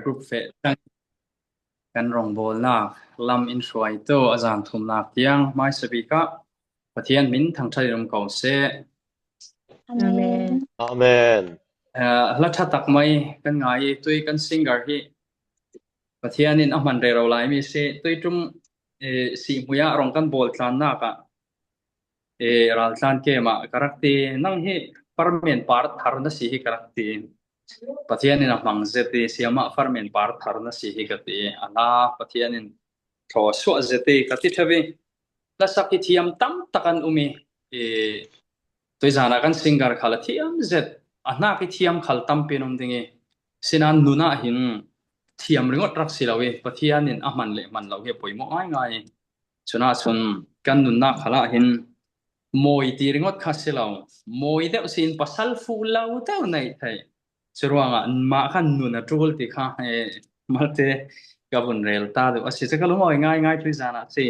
Group fe kan rawngbawlnak lam in hruaitu a zan thumnak tiang hmaisa bik ah Pathian min thangṭhat in um ko seh. Amen. Amen. Uh, hla ṭha tak mai kan ngai i tui kan singer hi Pathian in a hman rero lai mi si tui tum eh, si hmui ah rong kan bawl tlannak ah eh, raltlan kem ah ka rak ti nang hi parmen par thar na si hi ka rak ti Pathian in a hmang zet i siamah farmen par thar na si hi ka ti. A hla Pathian in thlaw suah zet i ka ti ṭheo i hlasak hi thiam tam tak an um i i tuizan ah kan singer khal a thiam zet a hnak i thiam khal tampi an um ding i sinan nun ah hin thiam ringot rak si lo i Pathian in a hman le hman lo hi a poi maw ngaingai. Cun ahcun kan nunnak khal ah hin Mawi ti ringawt kha si lo. Mawi deuh siin pasal fuh lo deuh neih thei. Curuangah mah khan nun a ṭul ti kha eh, malte ka vun rel ta deuh a si. Cu ka lungawi ngaingai tuizan ah si.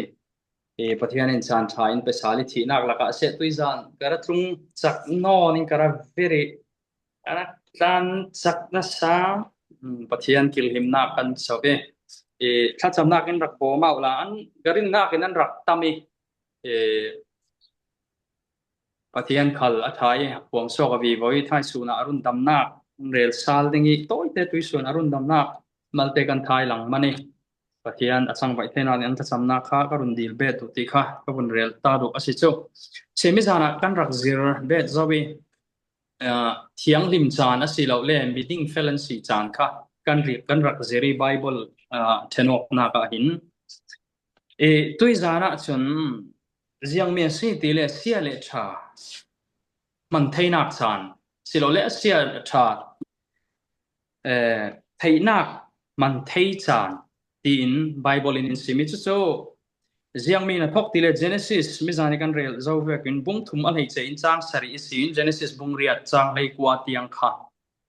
E, Pathian in caan ṭha in pesal i thihnak lakah seh tuizan ka ra tlung cak nawn in ka ra viri ka ra tlan cak nasa. Mm, Pathian kilhimnak kan so i e, thlacamnak in rak bawm au la an ka rinnak in an rak tam i e, Pathian khal a ṭha i puangsawk a vivo i thaisuun ah a run damnak rel sal ding i tawite tuisun a run damnak malte kan thai lang mani Pathian a changvaih te nain an thlacamnak kha ka run dil bet duh ti kha ka vun rel ta duh a si cu. Simi zan ah kan rak zir bet zo i thianghlim caan a si lo le miding fel an si caan kha kan ri kan rak zir i Bible ṭhenawknak ah hin I tuizan ahcun ziangmi a si ti le sia le ṭha hman theinak caan silole a sia ṭha eh, theihnak man thei caan tiin Bible in in simi cucu ziangmi na thok ti le Genesis mizan i kan rel zo vekin bung thum a hlei ce in caang sarih i siin Genesis bung riat caang hlei kua tiang kha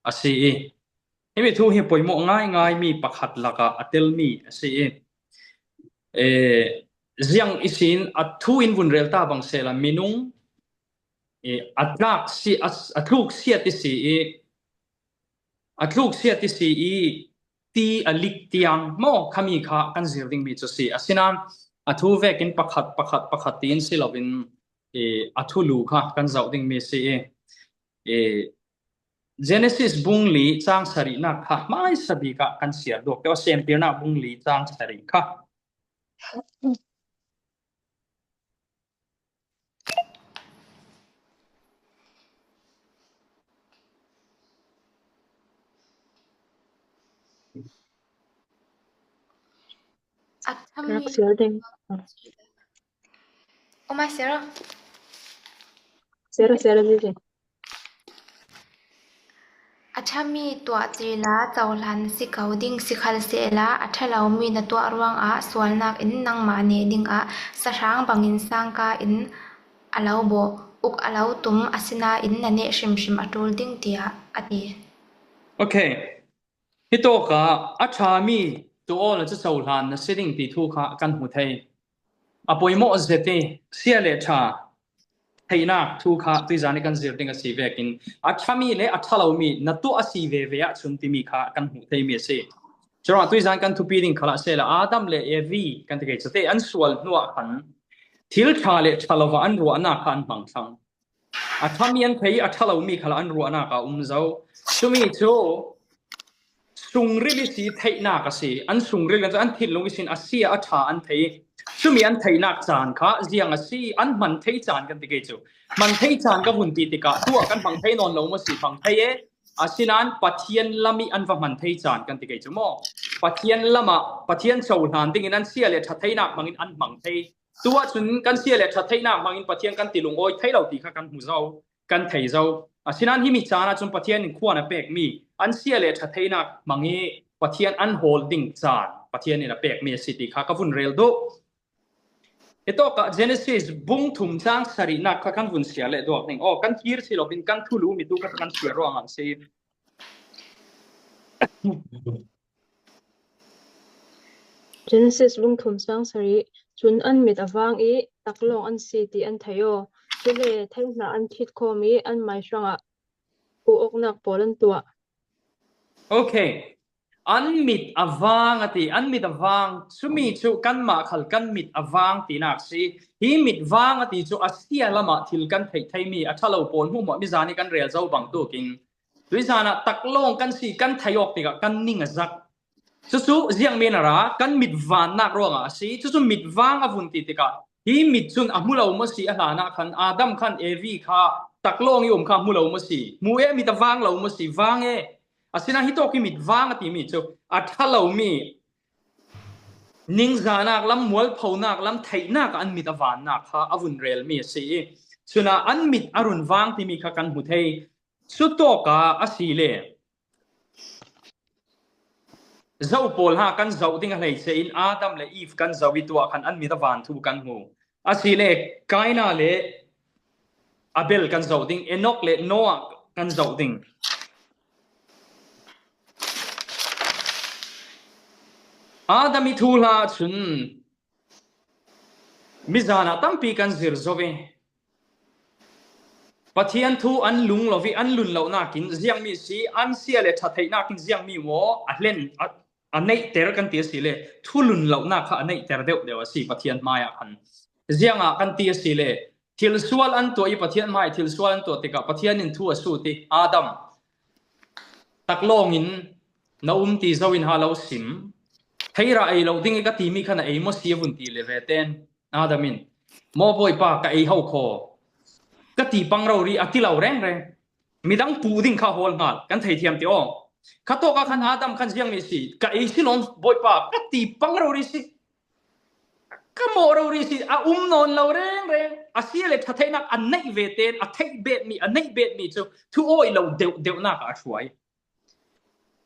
a si i himi thu hi poimawh ngaingai mi pakhat lakah a telmi a si i Ziang isin a thu in vun rel ta bang sehla minung a tlak si a tluk siat i si i a tluk siat i si i ti a lik tiang maw khami kha kan zir dingmi cu si asinain a thu vek in pakhat pakhat pakhat tiin si loin a thu lu kha kan zoh dingmi si i Genesis bung li caang sarihnak kha hmaisa bik ah kan siar duak te semtirnak bung li caang sarih kha. Rak siar ding. Oh my Sarah. Sarah Sarah zizi. A ṭhami tuah lila cohlan na si ko ding sikhalsehla a ṭhalomi na tuah ruangah sualnak in nangmah neh dingah sahrang bangin sangka in a lo bawh, uk a lo tum, asinain na neh hrimhrim a ṭul ding tiah a ti. Okay. Hi tawk ah a ṭhami tuawl cu cohlan na si ding ti thu kha kan hmu thei. A poimawh zet i sia le ṭha theihnak thu kha tuizan i kan zir ding a si vekin a ṭhami le a ṭhalomi na tuah a si veve ahcun timi kha kan hmuh theimi a si. Curuangah tuizan kan thupi ding kha lah sehla Adam le Evi kan ti kei cate an sual hnuah khan thil ṭha le ṭhalo ah an ruahnak kha an hmang thlang. A ṭhami an thei i a ṭhalomi kha an ruahnak ah um zau. Cumi cu sungril i si theihnak a si. An sungril cu an thinlung i sin a si a ṭha an thei. Cumi an theihnak caan kha ziang a si an hman thei caan kan ti kei cu. Hman thei caan ka vun ti tikah tuah kan hmang thei nawn lo maw si hmang thei e. Asinain Pathian lam i an va hman thei caan kan ti kei cu maw. Pathian lam ah Pathian cohlan ding in an sia le ṭha theinak hmang in an hmang thei. Tu ahcun kan sia le ṭha theihnak hmang in Pathian kan ti lungawi thei lo ti kha kan hmu zau, kan thei zau. Asinain hi mi caan ahcun Pathian in khua na pekmi an sia le ṭha theihnak hmang i Pathian an hawl ding caan Pathian in a pekmi a si ti kha ka vun rel duh. Hi tawk ah Genesis bung thum caang sarihnak kha kan vun sia le duak ning. Aw kan kir si lo in kan thulu mi tu kha kan sia ruang ah si. Genesis lungthum sang sarih, cun an mit a vang i taklawng an si ti an theih aw. Cule thei-hnah an thit khawm i an hmai hrangah huh awknak pawl an tuah. Okay. An mit a vang a ti. An mit a vang. Cumi cu kanmah khal kan mit a vang tinak si. Hi mit vang a ti cu a sia lam ah thil kan theih theimi a ṭhalo pawl hmuhmuah mizan i kan rel zo bang tukin tuizan ah taklawng kan si kan thei awk tikah kan ning a zak. Cucu ziangmen a ra kan mit vannak ruangah a si. Cucu mit vang a vun ti tikah hi mit cun a hmu lo maw si a hlan ah khan Adam khan Evi kha taklawng i um kha hmu lo maw si hmu e mit a vang lo maw si vang e Asinain hi tawk i mit vang a timi cu a ṭhalomi ningzahnak lam, mualphonak lam, theihnak ah an mit a vannak kha a vun relmi a si i cun ah an mit a run vang timi kha kan hmu thei. Cu tawk ah a si le zoh pawl ha kan zoh ding a hleice in Adam le Eve kan zoh i tuah khan an mit a van thu kan hmu. Asile Kaina le Abel kan zoh ding, Enoch le Noah kan zoh ding. Adam i thu hla cun mizan ah tampi kan zir zo i Pathian thu an lung lo i an lun lo nakin ziangmi si an sia le ṭha theihnak in ziangmi maw a hlen a neihter kan ti a si le thulun lonak kha a neihter deuh deuh a si Pathian hmai ah khan ziang ah kan ti a si le thil sual an tuah i Pathian hmai thil sual an tuah tikah Pathian in thu a sut i Adam taklawng in na um ti zo in ha lo sim theira ei lo ding i ka timi kha na ei maw si vun ti le ve ten Adam in maw bawipa ka ei ho kho ka ti pang ro ri a ti lo reng reng midang pu ding kha hawl hngal kan theithiam ti aw kha to ka khan Adam khan ziang mi si ka ei si lom bawipa ka ti pang ro ri si ka mo ro ri si a um non lo reng reng a si le tha theihnak an neih ve ten a theih bet mi a neih bet mi cu thu oi lo deuh deuh nak a hruai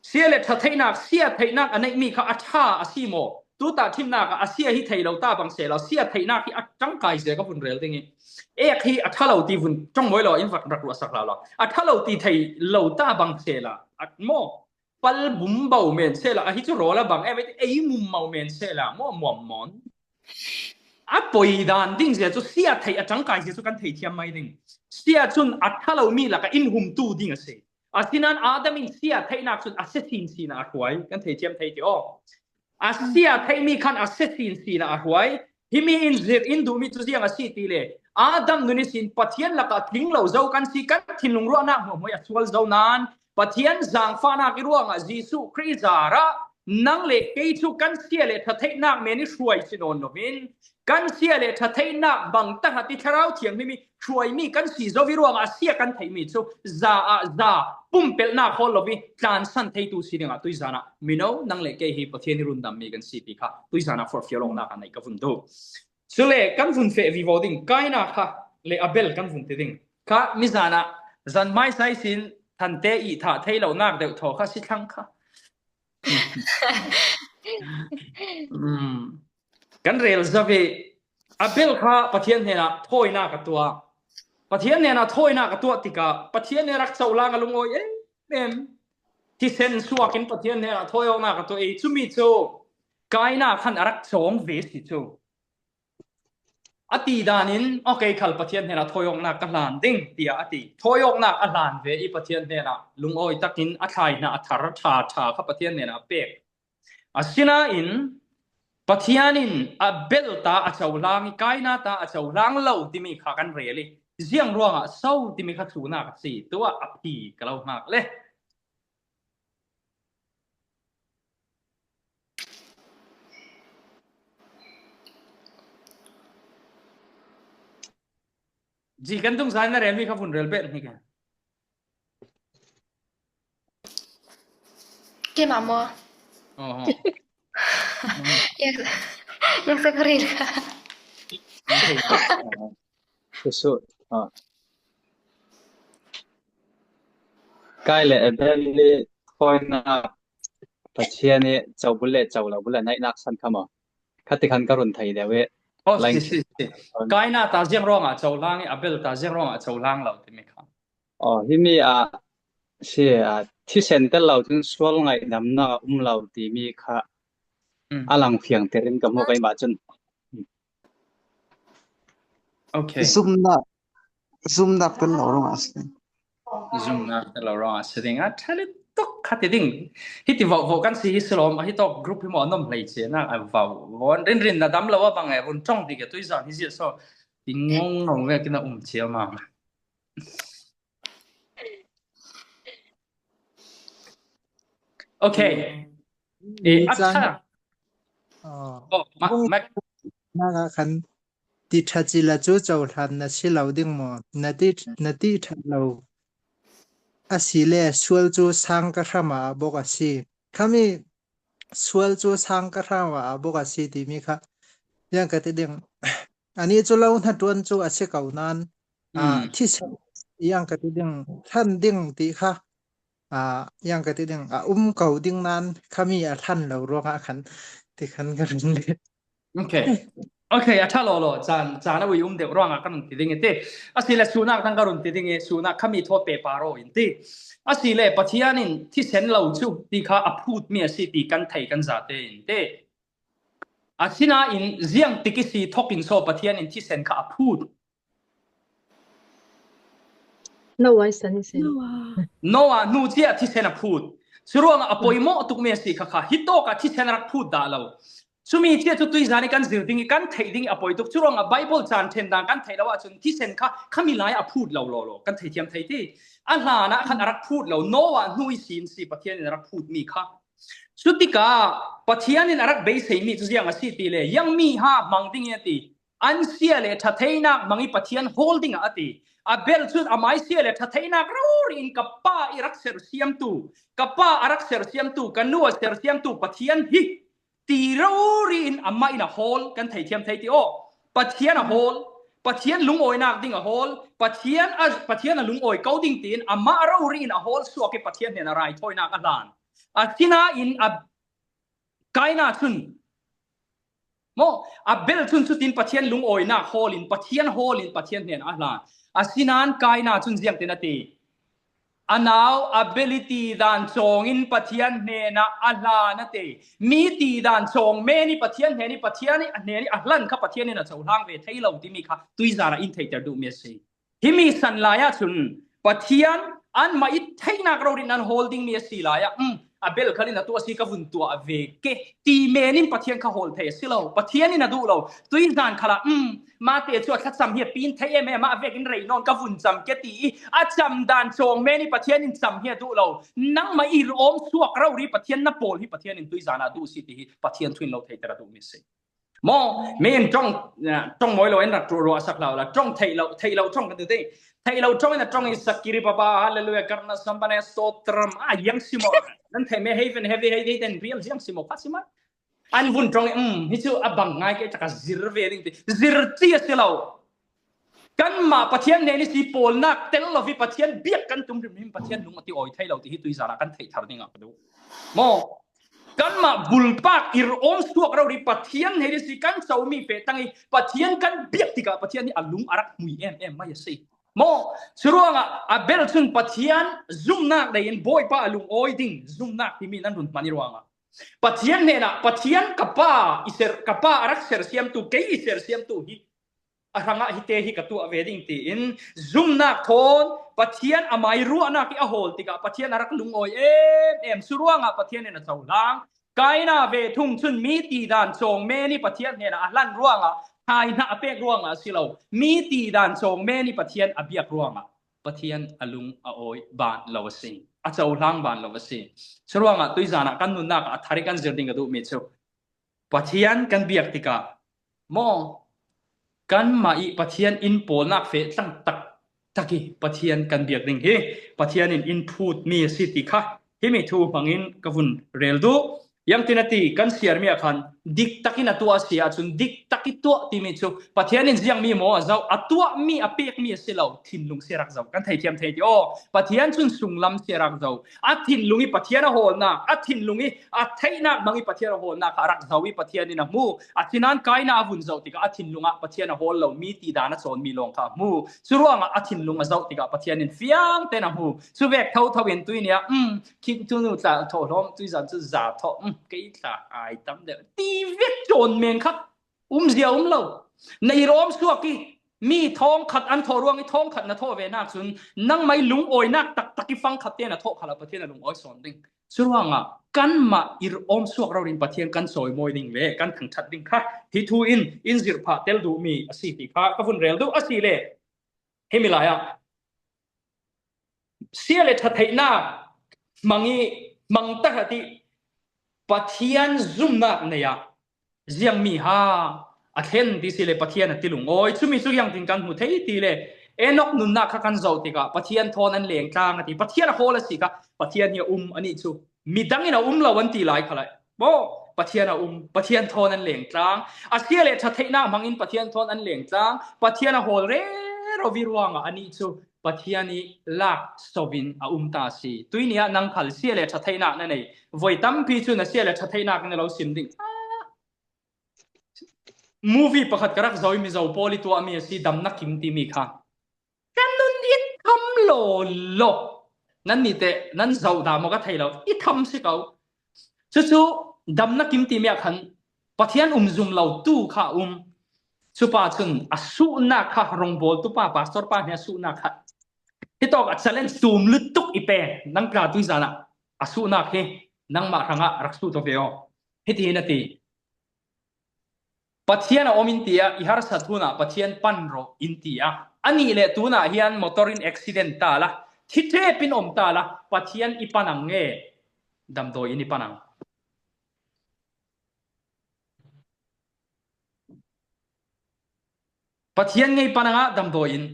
Sia le ṭha theihnak, sia theihnak a neihmi kha a ṭha a si maw? Tuta thimnak ah a sia hi thei lo ta bang seh law sia theihnak hi a ṭangkai zia ka vun rel ding i ek hi a ṭha lo ti vun ṭong mawi law in rak ruah sak hlah law a ṭha lo ti thei lo ta bang seh la maw pal bum bo men seh la a hi cu rawl a bang em ei mum mau men seh la maw muam mon a poi dan ding zia cu sia thei a ṭangkai zia cu kan thei thiam mai ding sia cun a ṭha lomi laka in humtu ding a si Asinain Adam in sia theihnak cun a si sin sin ah a hruai. Kan theithiam thei ti aw. A sia theihmi khan a si sin sin ah a hruai. Himi in zir in duhmi cu ziang a si ti le Adam nun sin Pathian lakah tling lo zo kan si kan thinlung ruahnak hmuhmui a sual zo nain Pathian zaangfahnak i ruangah Jesuh Khrih zarah nang le kei cu kan sia le tha theihnak men i hruai si nawn loin kan sia le tha theihnak bang tahat i thlarau thianghlim i hruaimi kan si zovi ruangah sia kan theihmi cu za ah za pumpelhnak hawl lovi tlansan theitu si dingah tuizan ah mino nang le kei hi Pathian i rundammi kan si ti kha tuizan ah forhfial awknak ah neih ka vun duh. Sule kan vun feh vivo ding kaina kha le Abel kan vun ti ding kha mizan ah zan mai sai sin thante i tha thei lo nak deuh thaw kha si thlang kha Mm. Kan rel zave Abel kha Pathian hnenah thawinak a tuah. Pathian hnenah thawinak a tuah tikah Pathian nih rak cohlang a lungawi em em. Thisen suak in Pathian hnenah thawi awknak a tuah i cumi cu Kaina khan a rak cawng ve si cu. A ti dan in okay khal Pathian hnenah thawi awknak ka hlan ding tiah a ti. Thawi awknak a hlan ve i Pathian hnenah lungawi takin a thlai hna a thar ṭha ṭha kha Pathian hnenah a pek. Asinain Pathian in Abel ta a cohlang i Kaina ta a cohlang lo timi kha kan rel i ziang ruangah so timi kha thunak a si tuah a phi ka lo hngak le. Ji kan tung zai na relmi kha vun rel bet hnik. Keimah maw? Oh. Yak sa ka rel kha. Susu. Ah. Kai le Abel nih thawinak Pathian i cobul le co lo bul a naihnak san kha maw? Khati khan ka run thei deuh i Oh, si si si. Kaina ta ziang ruangah cohlang i Abel ta ziang ruangah cohlang lo timi kha. Oh, himi ah si ah thisen tel lo cun sual ngaihdamnak a um lo timi kha a lang fiang ter in ka hmuh keimah cun. Okay. Zumnak zumnak tel lo ruangah a si. Zumnak tel lo ruangah si ding ah ṭha tuk. tuk kha ti ding hi ti vo vo kan si hi silom hi tok group hi mo nom hlei che na a vau von rin rin na dam lo a bang e run tong ti ke tui zan hi zia so ti ngong ngong ve kina um chia ma. Okay. E Ni cang acha. Oh. Oh, ma ma Na ka khan ti tha chi la chu cohlan na si lo ding maw? Na ti na ti that lo a si le sual cu sang ka hram ah bawk a si. Khami sual cu sang ka hram ah bawk a si timi kha yang ka ti ding. Ani cu lo hna tuan cu a si ko nain ah thisen yang ka ti ding hlan ding ti kha ah yang ka ti ding a um ko ding nain khami a hlan lo ruangah khan ti khan ka rin let. Okay. Okay, a tha lo lo caan caan a ui um deuh ruangah kan ti ding ti. Asile sunak dang ka run ti ding i sunak khami thaw pe paro in ti. Asile Pathian in thisen lo chu ti kha a phut mi a si ti kan thei kan za te in ti. Asinain ziang tiki si thok in so Pathian in thisen kha a phut. Noah san sin. Noah nu cia thisen a phut. Curuangah a poimawh tukmi a si kha kha hi tawk ah thisen a rak phut dah lo. Cumi cia cu tuizan i kan zir ding i kan theih ding i a poi tuk. Curuangah Bible caan ṭhen dang kan theih lo ahcun thisen kha khami lai a phut lo law law kan theithiam thei ti. A hlan ah khan a rak phut lo. Noah hnu i sin si Pathian in a rak phut mi kha. Cutikah Pathian in a rak beiseimi cu ziang a si ti le yang mi ha hmang ding in a ti. An sia le ṭhatheinak mang i Pathian hawl dingah a ti. Abel cun amai sia le ṭhatheinak rori in ka pa i rak sersiamtu, ka pa a rak sersiamtu, ka nu a sersiamtu Pathian hi ti rori in amah in a hawl kan theithiam thei ti aw. Pathian a hawl, Pathian lungawinak ding a hawl, Pathian a Pathian a lungawi ko ding tiin amah rori in a hawl suak i Pathian hnen a raithawinak a hlan. Asinain a Kaina cun Maw Abel cun cutin Pathian lungawinak hawl in Pathian hawl in Pathian hnen a hlan. Asinain Kaina cun ziang tin a ti. A nau ability dan cawng in Pathian hnen ah a hlan a ti. Mi ti dan cawng men i Pathian hnen i Pathian i a hnen i a hlan kha Pathian in a cohlang ve thei lo timi kha tuizar ah in theiter duhmi a si. Himi san lai ahcun Pathian anmah i theihnak rorin an hawl dingmi a si lai ah um a bel khan in a tuah si ka vun tuah ve ke ti men in Pathian kha hawl thei a si lo Pathian in a duh lo tui hnan khala um mate chu a thlacam hi pin thei em em a vek in rei non ka vun cam ke ti i a cam dan chong men i Pathian in cam hi a duh lo nangmah i rom suak ro ri Pathian na pawl hi Pathian in tui zan ah duh si ti hi Pathian thuin lo thei ter a duh mi si Maw men tong tong moi lo in rak ro sak lo la tong thei lo thei lo tong kan tu te thei lo tong in tong in sakiri baba hallelujah karna sambane stotram a yang simo nan thei me heaven heavy hey den real yang simo kha sima an vun tong um hi chu a bang ngai ke taka zir ve ding ti zir chi a si lo kanmah Pathian ne ni si pawlnak tel lo vi Pathian biak kan tum hrim hrim Pathian lung ati oi thei lo ti hi tui zara kan thei thar ding ah ka duh mo kanmah bulpak ir om suak ro ri Pathian he ni si kan chomi pe tangi Pathian kan biak tikah Pathian nih a lung arak mui em em mai a si mo curuangah Abel cun Pathian zumnak lei in Bawipa a lung oi ding zumnak timi nan run hman i ruangah Pathian hnenah Pathian ka pa i ser ka pa a rak sersiamtu kei i sersiamtu hi a hrangah hi te hi ka tuah ve ding tiin zumnak thawn Pathian amai ruahnak i a hawl tikah Pathian a rak lungawi em em su ruangah Pathian in a cohlang Kaina ve thung chun mi ti dan cawng men i Pathian hnenah a hlan ruangah thai hna a pek ruangah si lo mi ti dan cawng men i Pathian a biak ruangah Pathian a lung a awi ban lo a si a cohlang ban lo a si curuangah tuizan ah kan nunnak ah a thar i kan zir ding ka duhmi cu Pathian kan biak tikah maw kanmah i Pathian inn pawlnak fe tlang taktak i Pathian kan biak ding hi Pathian in inn phutmi a si ti kha himi thu hmangin ka vun rel duh. Yang tin a ti kan siarmi ah khan dik takin a tuah a si ahcun dik tak i tuah timi cu Pathian in ziangmi maw a zoh a tuahmi a pekmi a si lo thinlung siarak zoh kan theithiam thei ti aw Pathian cun sunglam siarak zoh a thinlung i Pathian a hawlnak a thinlung i a theihnak bang i Pathian a hawlnak kha a rak zoh i Pathian in a hmu asinain Kaina a vun zoh tikah a thinlung ah Pathian a hawl lo mi ti dan a cawnmi lawng kha a hmu cu ruangah a thinlung a zoh tikah Pathian in fiang tein a hmu cu vek thotho in tui nih um khi tu nu tla tho hlawm tui zan cu za tho um kei tla ai tam deuh ti vek cawn men kha um zia um lo na i rawm suak i. Mi thong khat an thawh ruang i thong khat na thawh ve nak cun nangmai lungawinak taktak i fang khat te na thawh khala Pathian a lungawi sawn ding. Curuangah kanmah ir awm suak rorin Pathian kan cawimawi ding le kan thangthat ding kha hi thu in in zirphah tel duhmi a si ti kha ka vun rel duh a si le himi lai ah sia le ṭha theihnak hmang i hmang tak ti Pathian zumnak nei ah ziangmi ha a thlen ti si le Pathian a ti lungawi chumi cu yang tin kan hmu thei ti le Enoch nunnak kha kan zoh tikah Pathian thawn an leng tlang a ti Pathian a hawl a si kha Pathian hi a um ani chu midang in a um lo an ti lai kha lai mo Pathian a um Pathian thawn an leng tlang a sia le tha theihnak hmang in Pathian thawn an leng tlang Pathian a hawl re ro vi ruangah ani chu Pathian i lak sovin a um ta si tuini ah nang khal sia le tha theihnak na nei voi tampi cu na sia le tha theihnak na lo sim ding movie pakhat ka rak zoi mizo pawl i tuahmi a si damnak kim timi kha kan nun i tham law law nan ni te nan zoh dah maw ka thei lo i tham si ko cucu damnak kim timi ah khan Pathian um zum lo tu kha um cupa cun a suhnak kha rongbawl tu pa pastor pa nih a suhnak kha hi tawk a challenge tum lutuk i pe nang tla tu zan ah a suhnak hi nangmah hrangah rak su to ve o hitihin a ti Pathian a om in tia i harsat hunah Pathian pan rawh in tia ani le tunah hian motor in accident ta la thi ṭep in om ta la Pathian i pan ang nge damdawi in i pan ang Pathian ngei pan angah damdawi in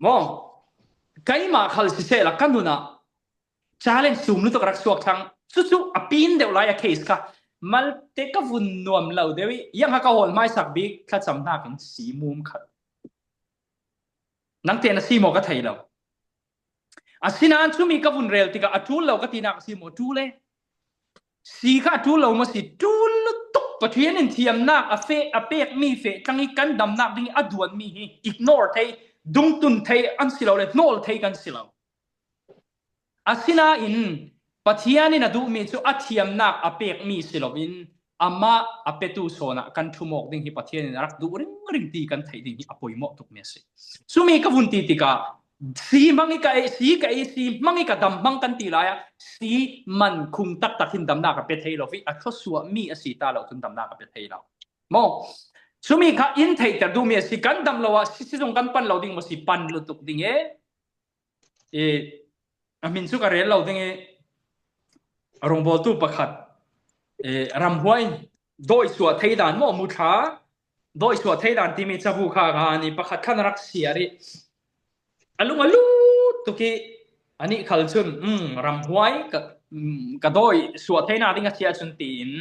Maw keimah khal siseh la ka nun ah challenge sum lutuk rak suak thang cucu a pin deuh lai a case kha malte ka vun nuam lo deuh i yang ha ka hawl hmaisak bik thlacam hnak in si mum khat nang te na si maw ka thei lo Asinain cumi ka vun rel tikah a ṭul lo ka tinak a si maw? Ṭul e. Si kha a ṭul lo maw si? Ṭul tuk. Pathian in thiamnak a fe a pekmi fehtlang i kan damnak ding i a duanmi hi ignore thei, dungtun thei an si lo le hnawl thei kan si lo. Asinain Pathian in a duhmi cu a thiamnak a pekmi si loin amah a petu sawn ah kan ṭhum awk ding hi Pathian in a rak duh ringring ti kan theih ding hi a poimawh tukmi a si. Cumi ka vun ti tikah si hmang i ka ei si ka ei si hmang i ka dam hmang kan ti lai ah si man khung taktak hin damnak a pe thei lo i a thluasuah mi a si ta lo cun damnak a pe thei lo. Mo cumi kha in theihter duhmi a si kan dam lo ah si sizung kan pan lo ding maw si pan lutuk ding e I a min cu ka rel lo ding i rawngbawltu pakhat i ramhuai dawi suah thei dan maw muthla dawi suah thei dan timi cabu kha ka ni pakhat khan rak siar i a lung a lut tuk i anih khal cun mm, ramhuai ka, mm, ka dawi suah thei na ding a si ahcun tiin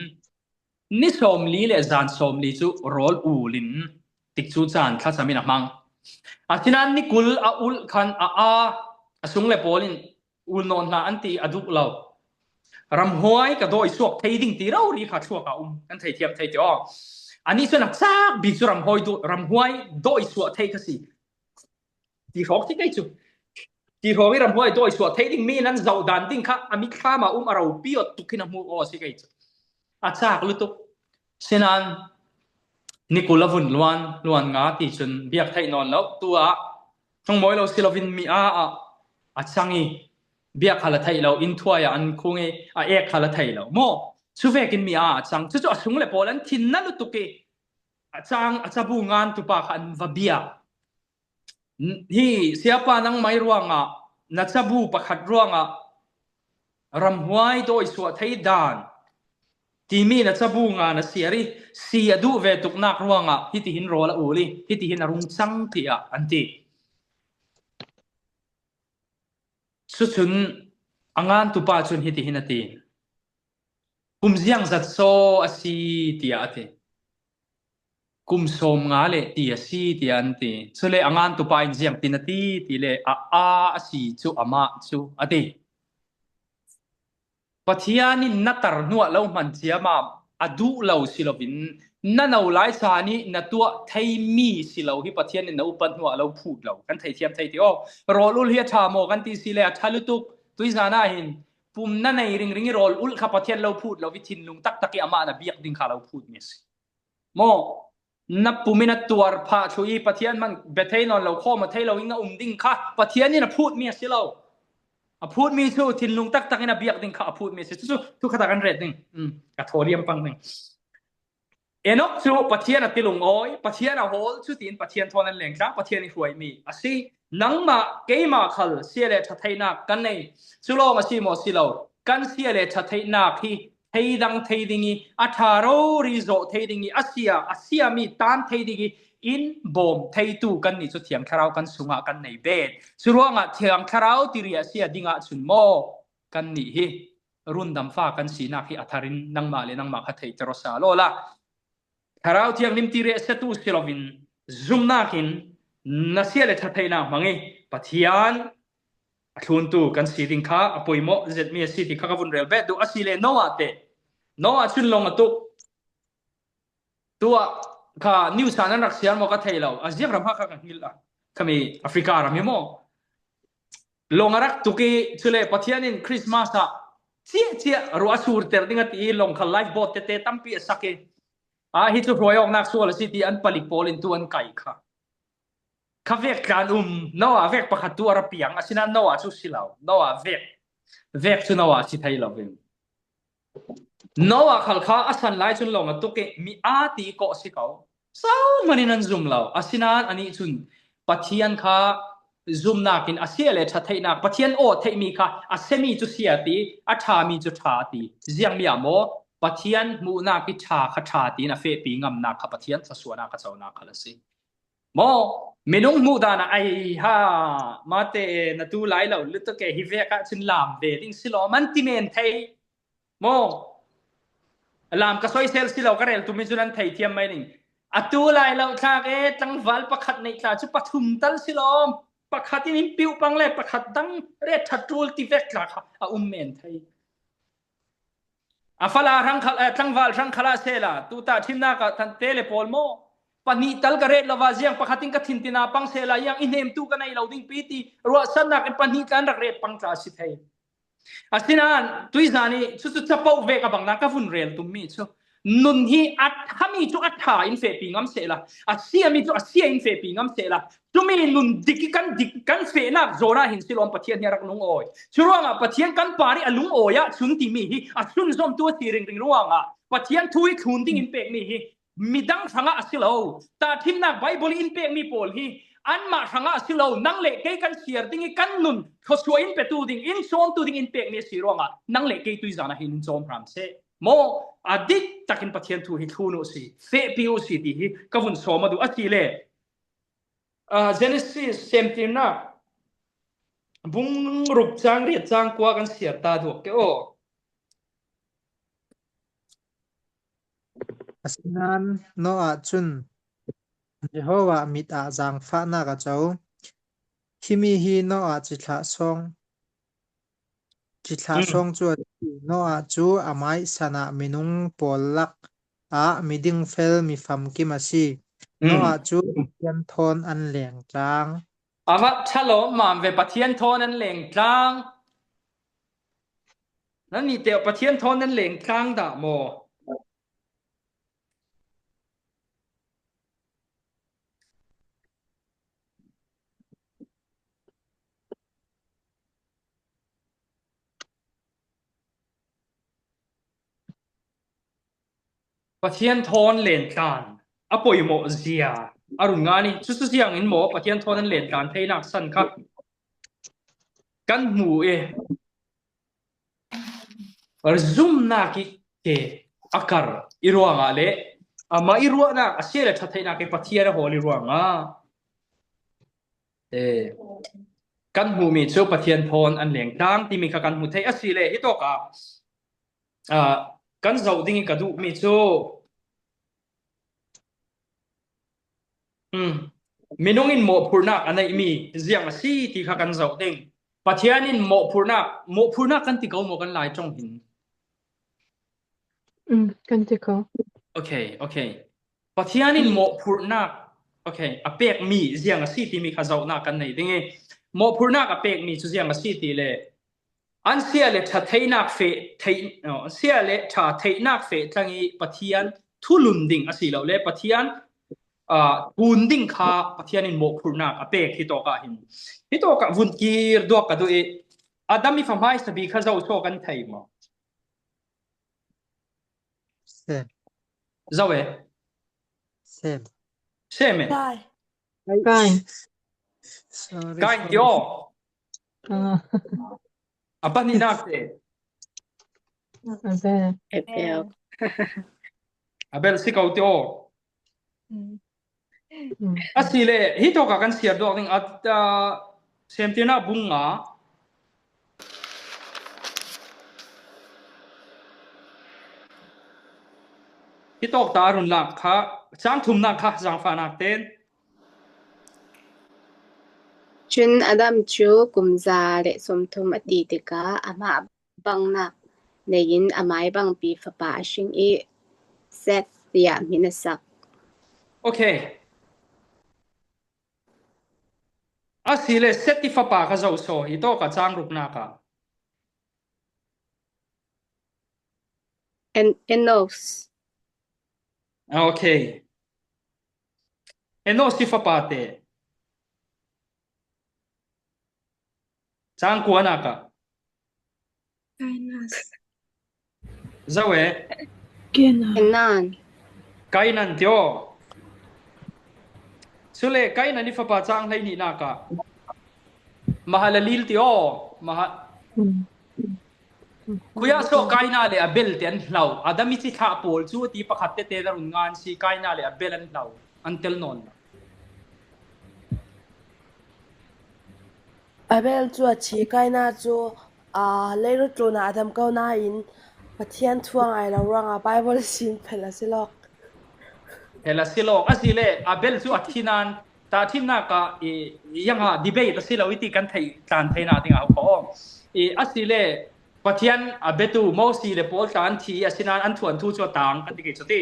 Ni 40 le zan 40 cu rawl ul in tikcu caan thlacam in a hmang. Asinain ni 20 a ulh khan a aa a sung le pawl in ul nawn hlah an ti a duh lo. Ramhuai ka dawi suak thei ding ti rori kha thluak ah um kan thei thiam thei ti aw. Anih cun a cak bik cu ramhuai ramhuai dawi suah thei kha si. Ti hrawk ti kei cu. Ti hrawk i ramhuai dawi suah thei ding mi nan zoh dan ding kha a mitthlam ah um a ropi ot tuk hin a hmu aw si kei cu. A cak lutuk. Sinan nikul a vun luan luan nga ti cun biak theih nawn lo tu ah thungmawi lo si lovin mi a ah a cang i biak hal a theih lo inn thuai ah an khung i a ek hal a thei lo maw chu vekin mi a a cang cucu a sung le pawl an thin na lutuk i a cang a cabu ngan tupa kha an va bia hi siapa nang mai ruangah na cabu pakhat ruangah ramhuai dawi suah thei dan timi na cabu nga na siar i si a duh ve tuknak ruangah hitihin rawl a ul i hitihin a rung cang tiah an ti cucun a ngan tupa cun hitihin a ti Kum ziangzat saw a si tiah a ti. Kum 50 le ti a si tiah an ti. Cule a ngan tupa in ziangtin a ti ti le a a a si cu amah cu a ti. Pathian in na tar hnuah lo hman ciamam a duh lo si loin na no lai sa nih na tuah theimi si lo hi Pathian in na upat hnuah lo phut lo kan thei thiam thei ti aw rawl ul hi a ṭha maw kan ti si le a ṭha lutuk tuizan ah hin pum na nei ringring i rawl ulh kha Pathian lo phut lo i thinlung taktak i amah na biak ding kha lo phut mi a si. Maw na pum in a tuar phah thlu i Pathian man bethei nawn lo khawm a thei lo in na um ding kha Pathian in a phut mi a si lo. A phut mi cu thinlung taktak in a biak ding kha a phut mi a si. Cucu thu kha kan ret ding. Mm, ka thaw liam pang ding. Enoch cu Pathian a tilung awi, Pathian a hawl, cutiin Pathian thawn an leng tlang, Pathian i hruaimi a si. Nangmah, keimah khal sia le ṭha theihnak kan nei. Cu lawng a si maw si lo, kan sia le ṭha theihnak hi thei dang thei ding i a ṭha rori zawh thei ding i a sia a siami tan thei ding i in bawm theitu kan nih cu Thiang Thlarau kan sungah kan nei bet. Cu ruangah Thiang Thlarau tiri a sia dingah cun maw kan nih hi rundam fa kan sinak hi a thar in nangmah le nangmah kha theiter sa lo la thlarau thianghlim ti re setu si loin zumnak in na sia le thatheinak hmang i pathian a thluntu kan si ding kha a poimawh zetmi a si ti kha ka vun rel bet du asi le Noah te Noah chun long a tuk Tuah kha news ah nan rak siar maw ka thei lo. A ziak ram ha kha ka hngilh a. Khami Africa ram hi maw. Long a rak tuk i chule Pathian in Christmas ah cia cia ruah sur ter ding a ti i long kha life boat tete tampi a sak i a hi cu hruai awk nak sual a si ti an palik pawl in tu an kai kha. Kha vek tlan um Noah vek pakhat tu a ra piang asinain Noah cu si lo. Noah vek vek cu Noah si thei lo in. Noah khal kha a san lai cun lawng a tuk i mi aa ti kawh si ko. Sauman in an zum lo. Asinain anih cun Pathian kha zumnak in a sia le ṭha theihnak Pathian aw theihmi kha a semi cu sia ti, a ṭhami cu ṭha ti. Ziangmi ah maw Pathian hmuhnak i ṭha kha ṭha tiin a fehpi ngamnak kha Pathian thluachuahnak a conak khal a si. Maw minung hmuh dan ah ai ha mate na tu lai lo lutuke hi vek ah cun lam ve ding si lo man ti men thei maw lam ka soisel si lo ka rel tu mi cun an thei thiam mai ning atu lai lo thlak e tlangval pakhat nei tla cu pathum tal si lo pakhat in in piu pang le pakhat dang re thatrul ti vek tla kha a um men thei A fala hrang khal eh, tlangval hrang khal ah sela tuta thimnak ah than te le pawl maw pahnih tal ka ret lova ziang pakhat in ka thin tina pang sela yang i hnem tu ka nei lo ding pi ti ruahsannak in pahnih tlan rak ret pang tla si thei asinain tuizan i cu cu capo ve ka bang na ka vun rel tum mi cu nun hi a thami cu a tha in fehpi ngam sehla a siami cu a sia in fehpi ngam sehla cumi nun dik i kan dik kan fehnak zawn ah hin silom pathian hi a rak lungawi cu ruangah pathian kan par i a lungawi ah chun timi hi a chunzawmtu a si ringring ruangah pathian thu i thlun ding in pekmi hi midang hrangah a si lo tahthimnak bible in pekmi pawl hi anmah hrangah a si lo nang le kei kan siar ding i kan nun thluachuah in petu ding in cawmtu ding in pekmi a si ruangah nang le kei tuizan ah hin in cawm hram seh Maw a dik takin Pathian thu hi thlun u si, fehpi u si ti hi ka vun sawm a duh. A ti le uh, Genesis semtirnak bung ruk cang riat cang kua kan siar ta duak ke o. Asinain Noah cun Jehovah mit ah zaangfahnak a co. Himi hi Noah cithlah sawng Cithlah sawng cu a thi. Noah cu a maisan ah minung pawl lak ah midingfel mi famkim a si. Noah cu Pathian thawn an leng tlang. Amah ṭhalo mam ve Pathian thawn an leng tlang. Nan nih teh Pathian thawn nan leng tlang dah maw? Pathian thawn lentlan a poimawh zia a run ngan i cucu siang in maw Pathian thawn an lentlan theinak san kha kan hmu i zumnak i ke a kar i ruangah le amah i ruahnak a sia le ṭha theihnak i Pathian a hawl i ruangah Kan hmuhmi cu Pathian thawn an leng tlang timi kha kan hmu thei a si le hi tawk ah uh, kan zoh ding i ka duhmi cu hmm, minung in mawhphurhnak a neihmi ziang a si ti kha kan zoh ding. Pathian in mawhphurhnak mawhphurhnak kan ti ko maw kan lai ṭong hin? Mm, kan ti ko. Okay, okay. Pathian in mawhphurhnak okay a pekmi ziang a si timi kha zohnak kan nei ding i mawhphurhnak a pekmi cu ziang a si ti le an sia le ṭha theihnak fe theih sia le ṭha theihnak fe tlang i Pathian thulun ding asi lo le Pathian kun ding kha Pathian in mawhphurhnak a pek hi tawk ah hin hi tawk ah vun kir duak ka duh i Adam i fahmai sabi kha zo so kan thei maw Sem. Zo e Sem. Sem e Kai. Kai. Sorry. Kai tio Ah. A pahnihnak te. Abel. Abel. Abel si ko tio. Asile hi to ka kan siar dok ding at semtirna bung nga hi tok ta run lak kha chang thumnak kha zangfa nak ten Cun Adam cu kum 130 a ti tikah amah bangnak nei in a maibangpi fapa a hrin i Seth tiah min a sak. Okay. Asile Seth i fapa kha zoh sawh hi to ka cang ruknak ah. Enos. Okay. Enos hi fapa te. Cang kuanak ah. Kainas. Zo e. Kenan. Kainan tio. Sule Kainan i fapa cang hlei ni nak ah. Mahalalil tio. Maha Kuya so Kaina le Abel te an hlau. Adam i cithlah pawl cu ti pakhat tete na run ngan si Kaina le Abel an hlau. An tel nawn. Abel cu a thi. Kaina cu leirut tlawn ah a dam ko nain Pathian thu a ngai lo ruangah Baibal sin phel a si lawk. Phel a si lawk. Asile Abel cu a thi nain tahṭhimnak ah i yang ah debate a si lo i ti kan theih tlan thei na ding ah ko. I asile Pathian a biatu Moses le Paul tla an thi asinain an thuan thu cu a tang kan ti ke cu ti.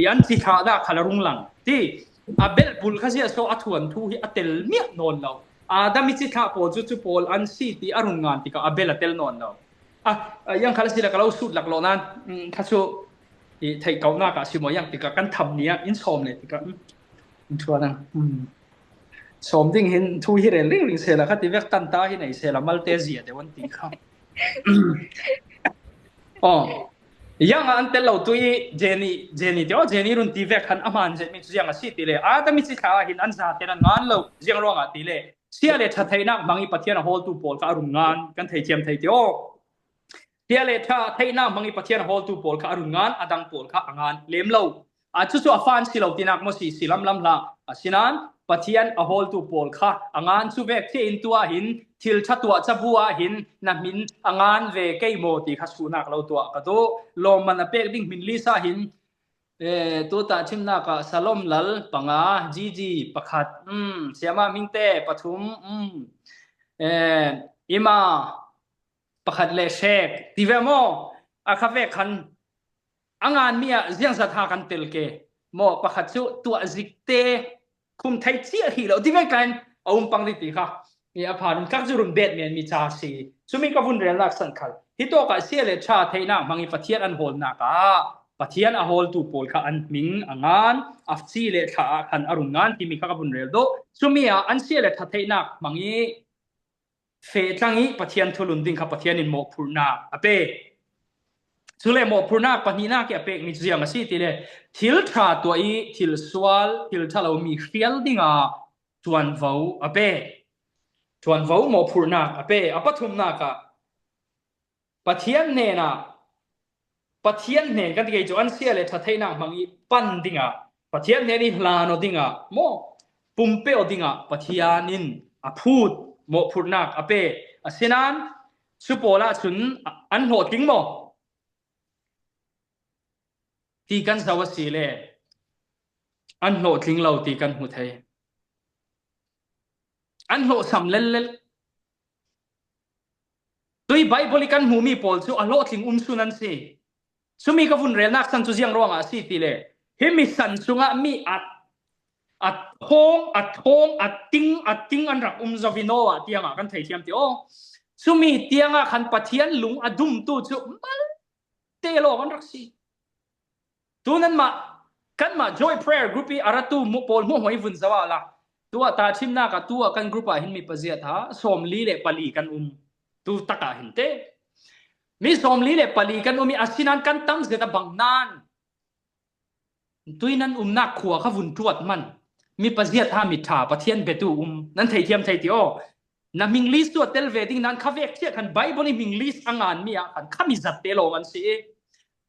I an thi thla dah khala rung lang. Ti a bel bul kha sia so a thuan thu hi a tel miah nawn lo. Adam i cithlah pawl cu cu pawl an si ti a rung ngan tikah a bel a tel nawn lo. Ah yang khala si la ka lo sut lak lo nan kha chu i theih ko nak ah si mo yang tikah kan tham ni ah in sawm le tikah in thuan ang. Sawm ding hin thu hi rel ring ring se la kha ti vek tan ta hi nei se la malte zia de wan ti kha. Oh yang ah an tel lo tu i Jenny Jenny te o Jenny run ti vek han aman je mi chu yang a si ti le Adam i chi thla hin an za ten an ngan lo ziang ruang ah ti le sia le tha theihnak hmang i Pathian a hawltu pawl kha a run ngan kan thei thiam thei ti o Tia le tha theihnak hmang i Pathian a hawltu pawl kha a run ngan a dang pawl kha a ngan lem lo a cucu a fan si lo tinak maw si si lam lam hlah asinain Pathian a hawltu pawl kha a ngan cu vek the in tuah hin thil tha tuah cabu ah hin na min a ngan ve kei maw ti kha sunak lo tuah ka duh lawmman a pek ding min lisa hin Eh, tu ta chimnak ah Salom Lal panga, Gigi pakhat, mm, Siama Mingte pathum, mm, eh, Ima pakhat le shek ti ve maw a kha ve khan a ngan mi ah ziang zat ha kan tel ke maw pakhat cu tuah zik te khum thei chiah hi lo ti ve kan a um pang ti kha i a phan kak zu run bet men mi cha si chumi ka vun rel nak san khal hi to ka sia le tha theina mangi pathian an hol nak a pathian a hol tu pawl kha an ming a ngan a chi le thla ah khan a run ngan timi kha ka vun rel do chumi ah an sia le tha theihnak mangi Fehtlang i Pathian thulun ding kha Pathian in mawhphurhnak a pek. Cu le mawhphurhnak pahnihnak i a pekmi cu ziang a si ti le thil ṭha tuah i thil sual, thil ṭhalomi hrial dingah ṭuanvo a pek. Ṭuanvo mawhphurhnak a pe. A pathumnak ah Pathian hnenah Pathian hnen kan ti kei cu an sia le ṭha theihnak hmang i pan dingah Pathian hnen i hlan aw dingah maw pumpe aw dingah Pathian in a phut mawhphurhnak a pe asinain cu pawl ahcun an hlawhtling maw ti kan zoh a si le an hlawhtling lo ti kan hmu thei an hlawhsam lellel Tui Bible i kan hmuhmi pawl cu a hlawhtling umsun an si. Cumi ka vun relnak san cu ziang ruangah a si ti le hi mi san chungah mi a a thawng a thawng a ting a ting an rak um zovi Noah tiangah kan thei thiam ti aw. Cumi tiangah khan Pathian lung a dumtu cu mal te lawng an rak si. Tu nan mah. Kanmah Joy Prayer Group i aratu mu pawl mu hoi vun zawa la. Tua ta chimnak ah tua kan group ah hin mi paziat ha 44 kan um. Tu taka hin te. Mi 44 kan um i asinan kan tam zeta bang nan. Tui nan umnak khua kha vun ṭuat man. Mi paziat ha mi ṭha Pathian biatu um. Nan theithiam thei ti aw. Na ming list tu tel ve ding nan kha vek thiah khan Bible i ming list a ngan mi ah khan kha mi zat te lawng an si i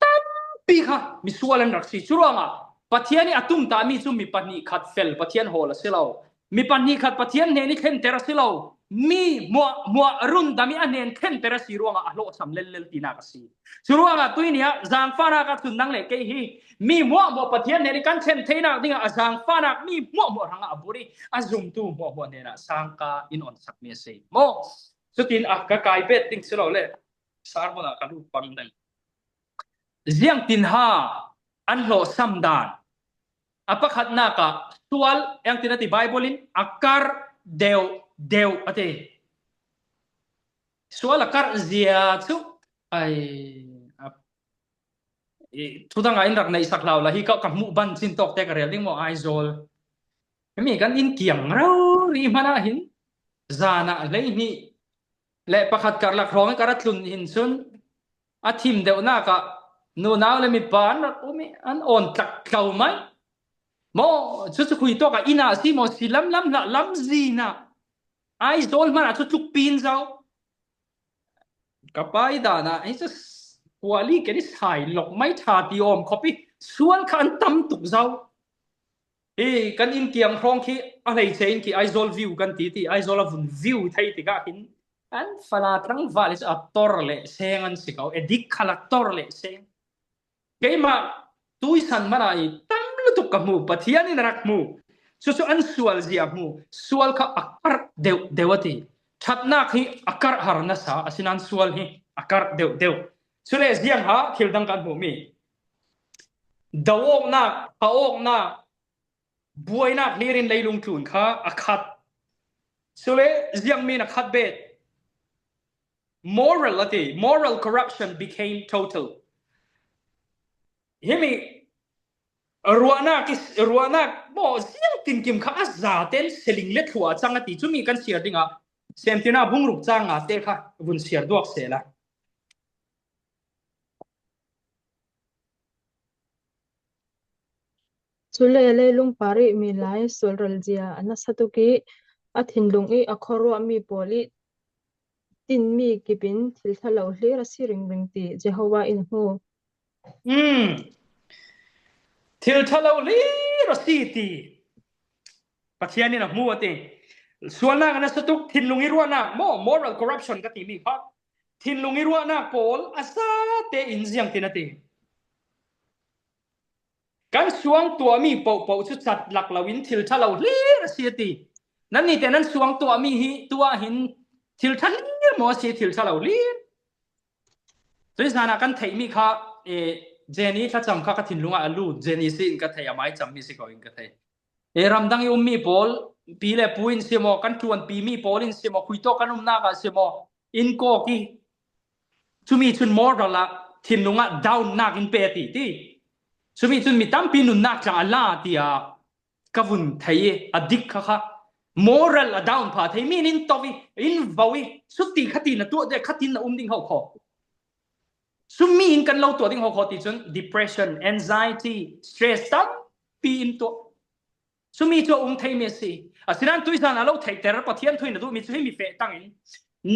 tampi kha misual an rak si. Cu ruangah Pathian i a tum ta mi cu mi pahnih khat fel Pathian hawl a si lo. Mi pahnih khat Pathian hnen i thlenter a si lo. Mi muah muah run dam i a hnen thlenter a si ruangah a hlawhcham lellel tinak a si. Cu ruangah tuini ah zaangfahnak ah cun nang le kei hi mi muah muah Pathian hnen i kan thlen theinak dingah a zaangfahnak mi muah muah hrangah a bur i a zumtu muah muah hnen ah sangka in on sakmi a si. Maw cutin a ka kai bet ding si lo le sermon ah ka lut pang ding. Ziang tin ha an hlawh sam dan A pakhatnak ah sual engtin a ti Bible in a kar deuh deuh a ti. Sual a karh zia cu ai thudang ah in rak neih sak hlau la hi ka ka hmuh ban chin tawk te ka rel ding maw Aizawl. Mi kan in kiang rau ri hmana hin zan ah 12 le pakhat karlak hrawng i ka ra tlun hin cun a thim deuhnak ah nunau le mipa an rak um i an awn tlak tlo mai maw cu cu khui tawk ah inn ah si maw si lam lam hlah lam zin ah Aizawl hmanh ah cu tluk pin zo ka pa i dan ah hi cu kuali kan i sai lok mai tha ti om khop i sual kha an tam tuk zo hi kan inn kiang hrawng khi a hleice in khi Aizawl view kan ti ti Aizawl a vun view thei tikah hin An fala tlangval hi cu a tor le seng an si ko. Edik khal a tor le seng. Keimah tuisan man ah i tam lutuk ka hmu. Pathian in rak hmu. Cucu an sual zia hmu. Sual kha a karh deuh deuh a ti. Ṭhatnak hi a karh har nasa. Asinain sual hi a karh deuh deuh. Cule ziang ha thil dang kan hmuhmi. Do awknak, a awknak, buainak hlir in leilung tlun kha a khat. Sule ziangmi na khat bet. Moral ati, moral corruption became total. Himi ruahnak ruahnak mo ziang tin kim kha a za ten seling le thlua chang ati chumi kan siar dingah semtina bungruk chang nga te kha vun siar duak se la. Cule leilung par i milai sualral zia a nasa tuk i a thinlung i a khuaruahmi pawl i tinhmi kip in thil ṭhalo hlir a si ringring ti Jehovah in a hmu. Mm. Thil ṭhalo hlir a si ti Pathian in a hmu a ti. Sualnak a nasa tuk thinlung i ruahnak maw moral corruption ka timi kha thinlung i ruahnak pawl a za tein ziang tin a ti. Kan suang tuahmi paohpaoh cu cat lak loin thil ṭhalo hlir a si a ti. Nannih teh nan suang tuahmi hi tuah hin thil ṭha hlir maw a si thil ṭhalo hlir? Cun zan ah kan theihmi kha eh, Jenny thlacam kha ka thinlung ah a lut. Jenny si in ka thei, a mai cammi si ko in ka thei. E ramdang i ummi pawl pi le pu in si maw kan ṭuan pi mi pawl in si maw khuitawk kan umnak ah si maw in kawk i cumi cun moral ah thinlung ah down nak in pe ti ti cumi cun mi tampi nunnak tlang a la tiah ka vun thei i a dik kha kha moral a down pha thei mi in to i in vo i sutti khati na tuah de khatin na um ding ho kho summi in kan lo tuah ding ho kho ti cun depression anxiety stress tampi in tuah sumi cu a um theimi a si asinain tuizan a lo theihter pathian thui na duhmi cu hi mi fe tang in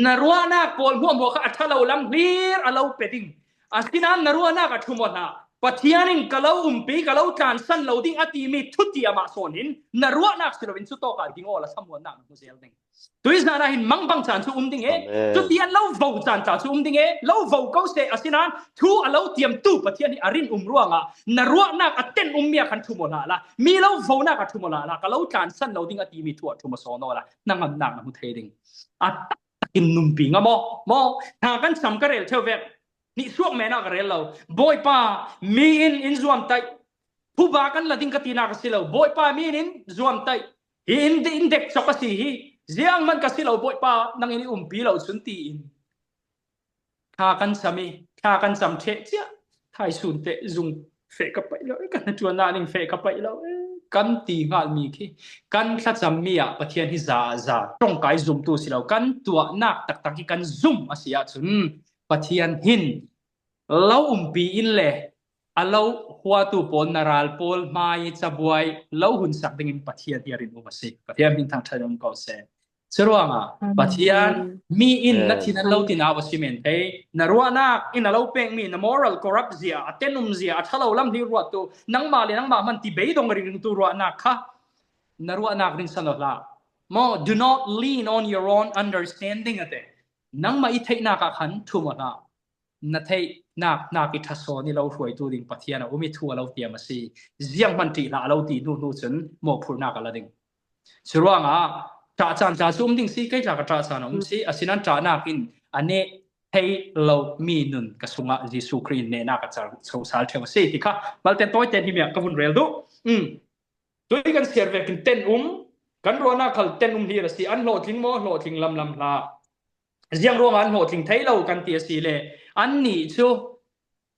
na ruahnak pawl hmuahhmuah kha a ṭhalo lam hlir a lo pe ding asinain na ruahnak a ṭhumo hlah Pathian in ka lo umpi ka lo tlansan lo ding a timi thutiam ah sawn in na ruahnak si loin cu tawk ah ding aw la samuannak na hmu zel ding Tuizan ah hin mangbang caan cu um ding e cuti an lo vo caan ca cu um ding e lo vo ko se asinain thu a lo tiam tu Pathian hi a rin um ruangah na ruahnak a ten um mi a khan thu mo la la mi lo vo nak a thu mo la la ka lo tlan san lo ding a ti mi thu a thu mo so no la na ngam nak na mu thei ding a takin numpi nga mo mo hna kan sam ka rel theu vek ni suak men ah ka rel lo bawipa mi in in zuam tai phuba kan la ding ka ti nak si lo bawipa mi in zuam tai Hi in in dek chok a si hi ziang man ka si lo bawipa nang in i umpi lo chun ti in thla kan sam i thla kan cam ṭheh cia thai sun te zung. Feh ka paih lo kan ṭuan na ning feh ka paih lo kan ti hngalmi khi kan thlacammi ah Pathian hi za ah za tongkai zumtu si lo kan tuahnak taktak hi kan zumh a si ahcun Pathian hin lo umpi in le a lo huatu pawl na ral pawl hmai cabuai lo hun sak ding in Pathian hi a rin um a si Pathian min thangṭhat um ko seh Curuangah Pathian mi in na thin an lo ti nau a si men thei. Na ruahnak in a lo pekmi na moral corrupt zia, a tenum zia, a ṭhalo lam hi ruat tu nangmah le nangmah hman ti beidong ring tu ruahnak kha na ruahnak rin san hlah. Mo do not lean on your own understanding ate. Nangmah i theihnak ah khan thu mo hlah. Na theihnak nak i ṭhasawn i lo hruaitu ding Pathian a um i thu a lo tiam a si. Ziang hman ṭih hlah a lo ti hnu hnu cun mawhphurhnak a la ding. Curuangah ṭah caan tla cu um ding si kei tla ka ṭah caan a um si asinain ṭahnak in a neh thei lo mi nun ka sungah Jesuh Khrih in nehnak a car sosal ṭheu a si ti kha malten tawi ten hi mi ka vun rel duh. Mm. Tui kan siar ve kin ten um kan ruahnak khal ten um hlir a si an hlawhtling maw hlawhtling lam lam hlah ziang ruangah an hlawhtling thei lo kan ti a si le an nih cu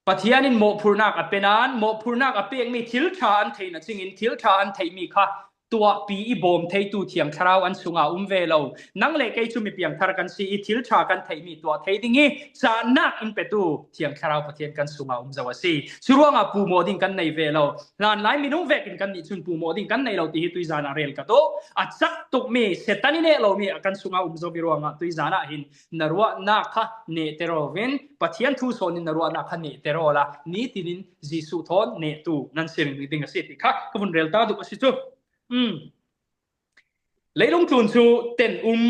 Pathian in mawhphurhnak a pe nain mawhphurhnak a pekmi thil ṭha an theih na chingin thil ṭha an theihmi kha tuahpi i bawm theitu Thiang Thlarau an chungah um ve lo. Nang le kei cu mi piangthar kan si i thil ṭha kan theihmi tuah thei ding i cahnak in petu Thiang Thlarau Pathian kan chungah um zo a si. Cu ruangah pu maw ding kan nei ve lo. Hlan lai minung vek in kan nih cun pu maw ding kan nei lo ti hi tuizan ah rel ka duh. A cak tukmi Satan i neh lomi kan chungah um zo mi ruangah tuizan ah hin na ruahnak kha nehter in Pathian thu sawn in na ruahnak kha nehter la nitin in Jesuh thawn nehtu nan si ring ding a si ti kha ka vun rel ta duh a si cu. Mm. Leilung tlun cu ten um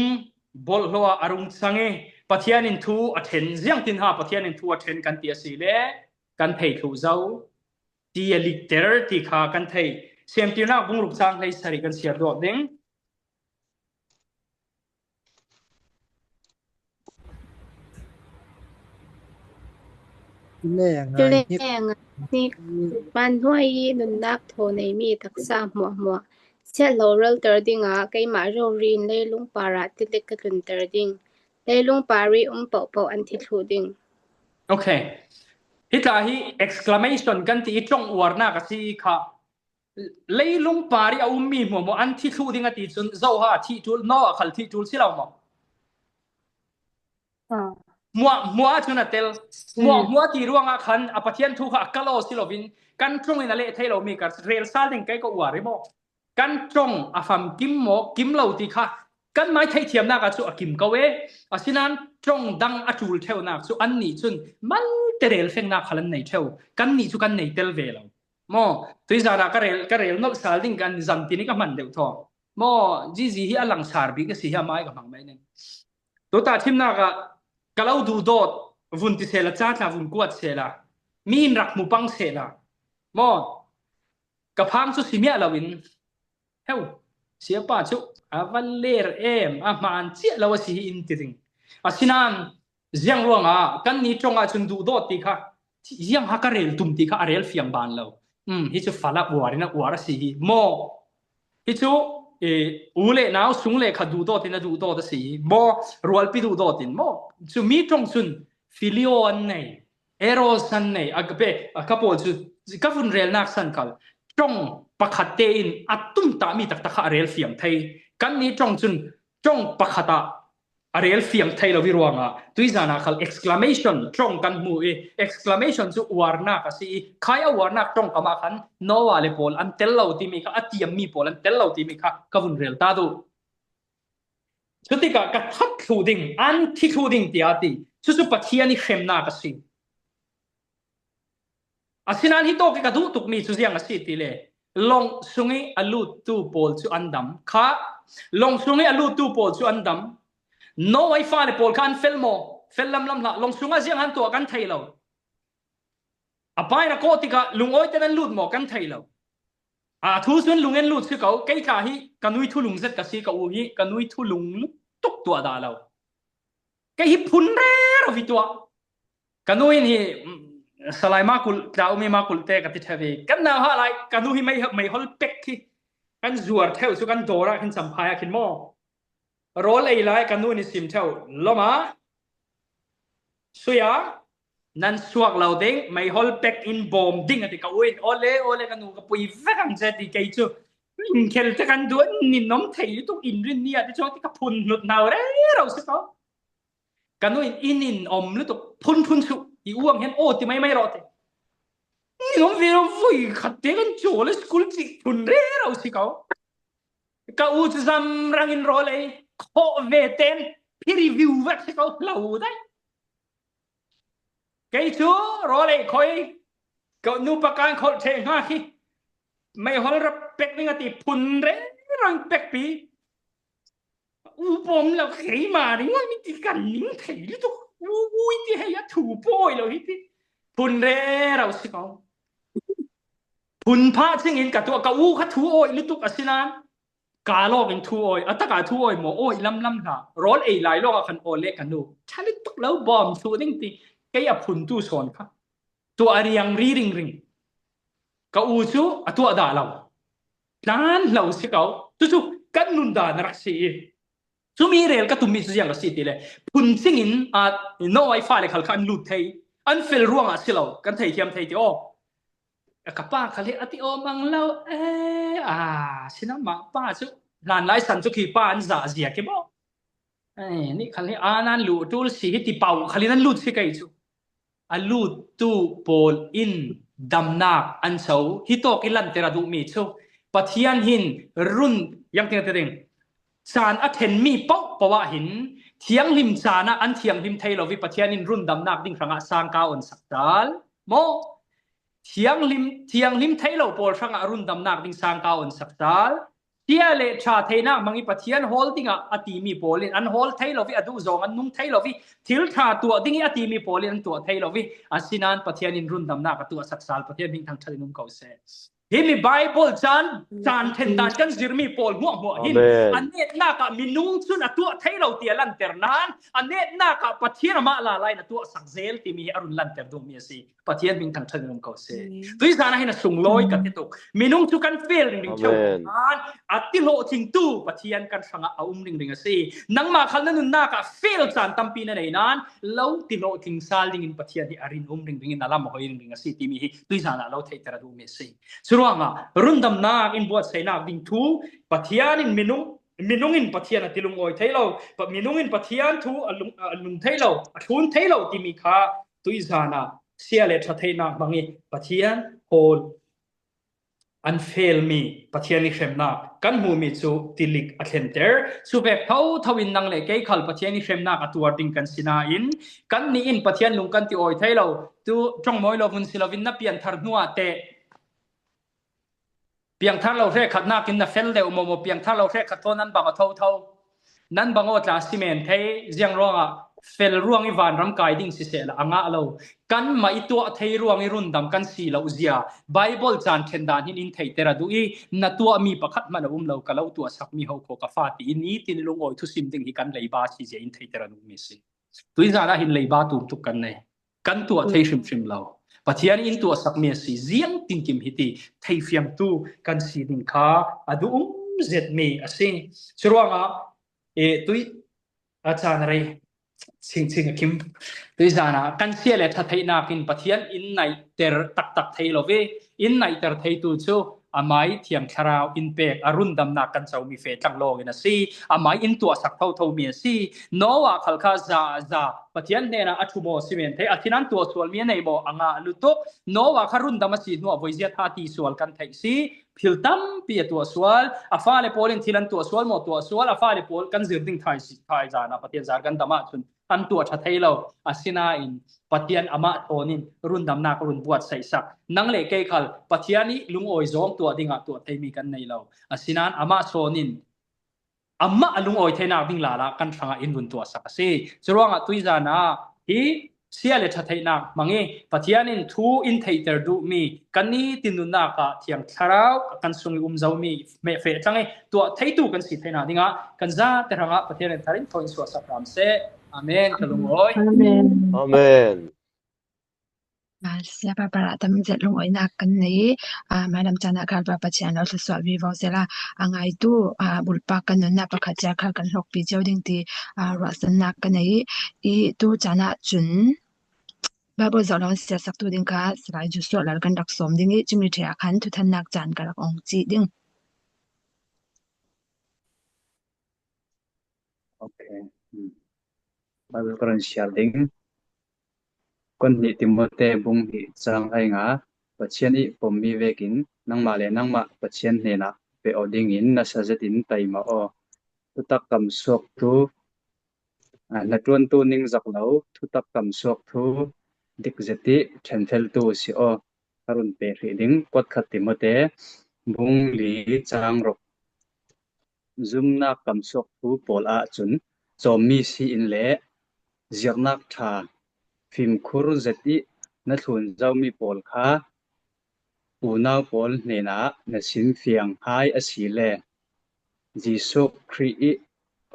bolhlo ah a rung cang i Pathian in thu a then ziang tin ha Pathian in thu a then kan ti a si le kan thei thlu zo ti a likter ti kha kan thei siamtirnak bungruk chang hlei sari kan siar duak ding Vanhnuai i nunnak thaw neimi taksa hmuahhmuah chiatlo relter dingah keimah rori in leilung par ah tilik ka tlunter ding. Leilung par i um paohpaoh an thi thlu ding. Okay. Hi tla hi exclamation kan ti i ṭong uarnak a si kha leilung par i a ummi hmuahhmuah an thi thlu ding a ti cun zoha thi ṭul no a khal thi ṭul si lo maw muah muah cun a tel muah muah ti ruangah khan a pathian thu kha a kal aw si lovin kan tlung in a leh thei lomi ka rel sal ding kai ko uar i maw kan tlong a fam kim maw kim lo ti kha kan mai theithiamnak ah cu a kim ko e asinain tlong dang a ṭul theunak cu an nih cun mal te rel fengnak khal an nei theu kan nih cu kan nei tel ve lo Maw tuizan ah ka rel ka rel nolh sal ding kan zan tini ka hman deuh thaw. Maw Zizi hi a langsar bik a si hi a mai ka hmang mai ning. Tuta thimnak ah ka lo duh dawt vun ti sela ca tla vun kuat sela mi in rak mu pang sela maw ka phang cu si miah lo in Heu, siapa cu a va ler em, a hmaan chiah lo a si hi in ti ding. Asinain ziang ruangah kan ni ṭong ahcun duhdawt ti kha ziang ha ka rel tum ti kha a rel fiang ban lo. Um, hi cu fal a uar in a uar a si hi. Maw, hi cu e, u le nau sung le kha duhdawt in a duhdawt a si hi. Maw, rualpi duhdawt in. Maw, cu mi ṭong cun filio an nei. Eros an nei agape ka pawl cu ka vun relnak san kal tong pakhat te in a tum ta mi taktak kha a rel fiang thei kan ni tong cun tong pakhat ah a rel fiang thei lo vi ruangah tuizan ah khal exclamation tong kan hmu i exclamation cu uarnak a si i khai a uarnak tong kam ah khan Noah le pawl an tel lo timi kha a tiam mi pawl an tel lo timi kha ka vun rel ta du Cutikah ka that thlu ding, an thi thlu ding tiah a ti. Cucu Pathian i hremnak a si. Asinain hi tawk i ka duh tukmi cu ziang a si ti le lawng sung i a luttu pawl cu an dam. Kha lawng sung i a luttu pawl cu an dam. Noah i fale pawl kha an fel maw? Fel lamlam hlah. Lawng sung ah ziang an tuah kan thei lo. A pa in a kawh tikah lungawi ten an lut maw? Kan thei lo. A thu cun lung in lut si ko. Kei tla hi ka nui thu lung zet ka si ka u hi ka nui thu lung tuk tuah dah lo. Kei hi phun re ro vi tuah. Ka nu in hi salai ma kul tla umi ma kul te ka ti thevi. Kan nau ha lai ka nu hi mei mei hol pek khi kan zuar theu cu kan dawr ah khin champhai ah khin maw. Rawl ei lai ka nu ni sim theu loma suya. Nan suak lo ding meihol pek in bawm ding ati ka uin ole ole ka nu ka pui vek ang che ti kei cu inkhel te kan duan nin nom thei tuk in rin ni ati cho ti ka phun hnut nau re ro si ko ka nu in in in om lutuk phun phun su i uang hian o ti mai mai ro te ni om ve vui khat te kan chawl school chi phun re ro si ko ka u chu zam rang in ro lei kho ve ten phi review vek si ko lo dai Kei cu rawl ei khoi ka nupa kaan kholh ṭheh hnga khi meihol rap pek ding a ti phun reng pek pi u pom lo keimah ring mi ti kan ning thei lutuk u ui ti hei a thu pawi lo hi ti phun re ro si ko phun pha ching in ka tuah ka u kha thu oi lutuk asinain Kaa lawng in thu awi a tak ah thu awi maw awi lam lam hna rawl ei lai lawng ah khan aw le ka nu ṭhalit tuk lo bawm thu ding ti kei a phun tu sawn kha tuah riang ri ring ring ka u cu a tuah dah lo tlan lo si ko cucu kan nun dan rak si i cumi rel ka tummi cu ziang ka si ti le phun sing in a no ai fa le khal kha an lut thei an fel ruang ah si lo kan thei thiam thei ti aw Ka pa kha le a ti awm ang lo ee ah sinah mah pa cu hlan lai san cu khi pa an zah zia khi maw eh nih khal hi a nan lu tul si hi ti pau khal in an lut si kei cu a lut tu pawl in damnak an so hi tawk i lanter a duhmi cu Pathian hin run yang ting te ding caan a thenmi paoh paoh ah hin thianghlim caan ah an thianghlim thei lo i Pathian in run damnak ding hrangah sangka on sak tal maw Thianghlim thianghlim thei lo pawl hrangah rundamnak ding sangka on sak tal. Tia le ṭha theinak hmang i Pathian hawl dingah a timi pawl in an hawl thei lo i a duh zawng an nung thei lo i thil ṭha tuah ding i a timi pawl in an tuah thei lo i asinain Pathian in rundamnak a tuah saksal Pathian hming thangṭhat in um ko seh. Hi mi Bible caan caan then dan kan zirmi pawl hmuah hmuah hin a netnak ah minung cun a tuah thei lo ti a lanter nain a netnak ah Pathian amah la lai na tuah sak zel timi hi a run lanter duhmi a si. Pathian min thangṭhat in um ko seh. Tuizan ah hin a sunglawi ka ti tuk. Minung cu kan fel ring ring theu an a ti hlawhtling tu Pathian kan hrangah a um ring ring a si. Nangmah khal na nunnak ah fel caan tampi na nei nain lo ti hlawhtling sal ding in Pathian hi a rin um ring ring in a lam hoi ring ring a si timi hi tuizan ah lo theihter a duhmi a si. Curuangah rundamnak in buatsaihnak ding thu Pathian in minung minung in Pathian a tilung oi thei lo minung in Pathian thu a lung a lung thei lo a thlun thei lo timi kha tuizan ah sia le ṭha theihnak hmang i Pathian hawl an felmi Pathian i hremnak kan hmuhmi cu tilik a thlenter. Cu vek thotho in nang le kei khal Pathian i hremnak a tuar ding kan si nain kan nih in Pathian lung kan ti awi thei lo. Tu ṭongmawi lo vun si loin na pianthar hnu ah teh Piangthar lo hre khat nakin na fel deuh maw maw piangthar lo hre khat thaw nan bang a tho tho nan bang aw tla si men thei ziang ruangah fel ruang i vanram kai ding si seh la anga lo kan ma i tuah thei ruang i rundam kan si lo zia bible caan then dan hin in thei tera du i na tuah mi pakhat man a um lo ka lo tuah sak mi ho kho ka fa ti ni tin lung oi thu sim ding hi kan leiba si zia in thei tera nu mi si tuizan ah hin leiba tum tuk kan nei kan tuah thei hrimhrim lo. Pathian in tuah sakmi a si ziang tinkim hi ti theifiangtu kan si ding kha a duh um zetmi a si. Curuangah e tui a caan rei chingching a khim. Tui zan ah kan sia le tha theihnak in Pathian in naihter taktak thei lo ve. In naihter theitu cu amai thiang thlarau in pek a rundamnak kan comi fe tlanglawng in a si amai in tuah sak thotho mi a si Noah khal kha za za Pathian hnenah a thu maw si men thei a thinan tuah sual mi nei maw anga lutuk Noah kha rundam a si hnuah voizia tha ti sual kan theih si thil tampi a tuah sual a fale pawl in thil an tuah sual maw tuah sual a fale pawl kan zir ding thai si thai zan ah Pathian zar kan dam ahcun an tuah ṭha thei lo. Asinain Pathian amah thawn in rundamnak run buat seisak. Nang le kei khal Pathian i lungawi zawng tuah dingah tuah theimi kan nei lo. Asinain amah sawn in amah a lungawi theinak ding lala kan hrangah in run tuah sak a si. Curuangah tuizan ah hi sia le ṭha theihnak hmang i Pathian in thu in theihter duhmi kan ni tinunnak ah Thiang Thlarau kan sung i um zomi mehfe tlang i tuah theitu kan si theihnak dingah kan za te hrangah Pathian in thar in thaw in suah sak hram seh. Amen. Ka lungawi. Amen. Amen. Sia para tam zet lungawinak kan nei i hmailam caan ah khan Pathian lo thluachuah vivo sehla a ngaitu bulpak kan nunnak pakhat cio kha kan hlawkpi cio ding ti ruahchannak ka nei i tu caan ah cun. Bible zoh lo in siasaktu ding kha Salai Joshua Lal kan rak sawm ding i cumi ṭhe ah khan thuthannak caan ka rak ong chih ding. Okay. Hmm. Bible ka ron share ding. Kon nih Timote bung nih cang ai nga Pathian i pommi vekin nangmah le nangmah Pathian hnenah pe aw ding in na sazet in taima aw. Thutak kam suak tu Hnaṭuantu ningzak lo, thutak tam suakthu, dikzet i ṭhenfeltu si aw ka run pe hrih ding. Kuatkhat Timote, bung li caang ruk. Zumnak kam suakthu pawl ahcun cawmmi sii-inn le ziarnak ṭha fimkhur zet i na thlun zomi pawl kha unau pawl hnenah na sim fiang hai a si le Jesuh Khrih i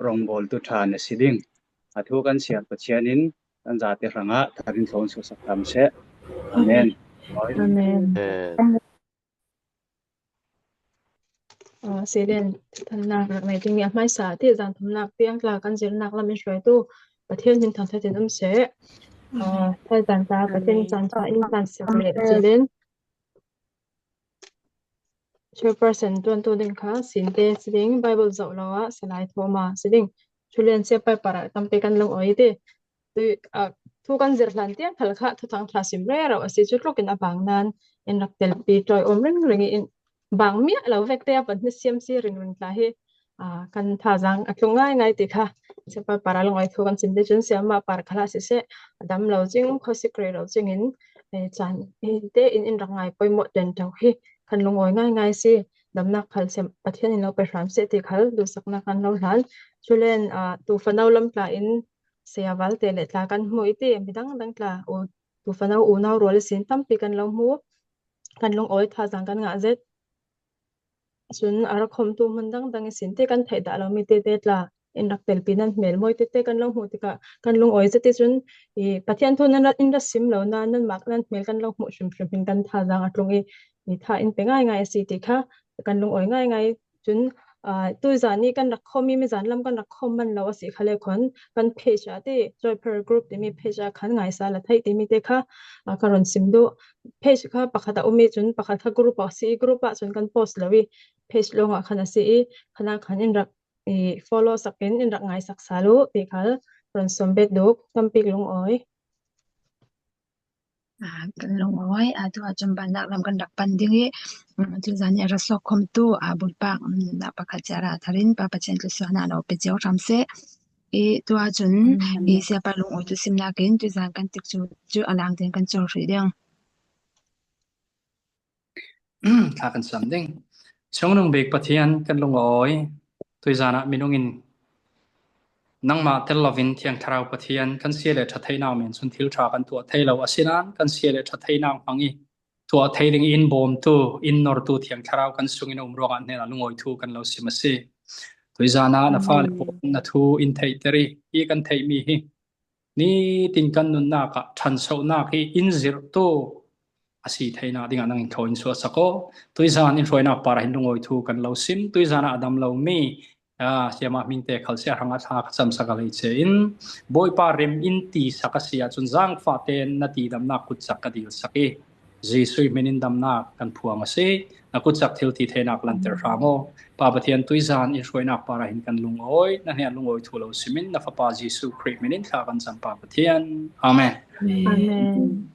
rawngbawltu ṭha na si ding. Atu kan siang Pathian in kan zate hrangah thar in thlawn susak hram seh. Amen. Amen. Selen thannak rak nei ding i a hmaisa ti zan thumnak tiang tla kan zirnak lam in hruaitu Pathian min thangthat in um seh. Thai zan ta Pathian caan tha in caan sak le zilen Chairperson ṭuantu ding kha sinte si ding, Bible zoh lo ah Salai Thawma si ding. Thulian siapai par ah tampi kan lung oi ti. Thu kan zir hlan tiang khal kha thuthang thla sim rero a si cu tluk in a bang nan in rak telpi ṭoi um ring ring in bang miah lo vek te a pan siam si ring ring tla hi kan thazaang a tlung ngai ngai ti kha siapai par ah lung oi thu kan sim te cun siama par khala siseh a dam lo cing khuasik re lo cing in caan te in in rak ngai poimawh ten ṭo hi kan lungawi ngaingai si. Damnak khal sem Pathian in lo pe hram seh ti khal duhsaknak kan lo hlan. Culen tuufano lamtla in saya valte le tla kan hmu i ti midang dang tla u tuufano unau rual sin tampi kan lo hmu. Kan lungawi thazaang kan ngah zet. Cun a rak khomtu hmun dangdang i sin te kan theih dah lomi tete tla in rak telpi nan hmel mawi tete kan lo hmuh tikah kan lungawi zet i cun i Pathian thu nan in rat sim lo nain nanmah nan hmel kan lo hmuh hrimhrim hin kan thazaang a tlung i mi tha in pe ngaingai a si ti kha kan lungawi ngaingai. Cun tuzan i kan rak khom i mizan lam kan rak khom manh lo a si kha le khon kan page ah ti Joyper Group timi page ah khan ngaisa la theih timi te kha ka ron sim duh. Page kha pakhat a um i cun pakhat kha group ah a si i group ah cun kan post lo i page lawng ah khan a si i khana khan in rak i follow sak in in rak ngai sak sal u ti khal ron som bet duk tampi lungawi. Kan lungawi atu ahcun bannak lam kan rak pan ding i tuzan i a ra sawk khomtu Bawipa pakhat cia ra thar in Pa Pathian tlusuahnak lo pe cio hram seh. I tu ahcun i siapa lungawi tu simnak in tuzan kan tik cu cu a lang tein kan cawr hrih ding. Thla kan sam ding. Chungnung bik Pathian kan lungawi. Tuizan ah minung in nangmah tel lovin Thiang Thlarau Pathian kan sia le ṭha theinak men cun thil ṭha kan tuah thei lo. Asinain kan sia le ṭha theinak hmang i tuah thei ding in bawmtu, in nortu Thiang Thlarau kan sung in um ruangah hnen ah lungawi thu kan lo sim a si. Tuizan ah na fale pawl na thu in theihter i hi kan theihmi hi Nitin kan nunnak ah ṭhanchonak hi inn zirhtu a si theinak dingah nang in thaw in chuah sak aw. Tuizan in hruainak par ah hin lungawi thu kan lo sim. Tuizan ah a dam lomi siama mingte khal sia hrang ah thla ka cam sak a lei che in Bawipa rem in ti sak a si ahcun zaangfah tein na ti damnak kut sak ka dil sak i Jesuh min in damnak kan phuang a si. Na kutsak thil ti thenak lanter hram aw. Pa Pathian tuizan in hruainak para hin kan lungawi, na hne lungawi thu lo simin na fapa Jesuh Khrih min in thla kan cam Pa Pathian. Amen. Amen.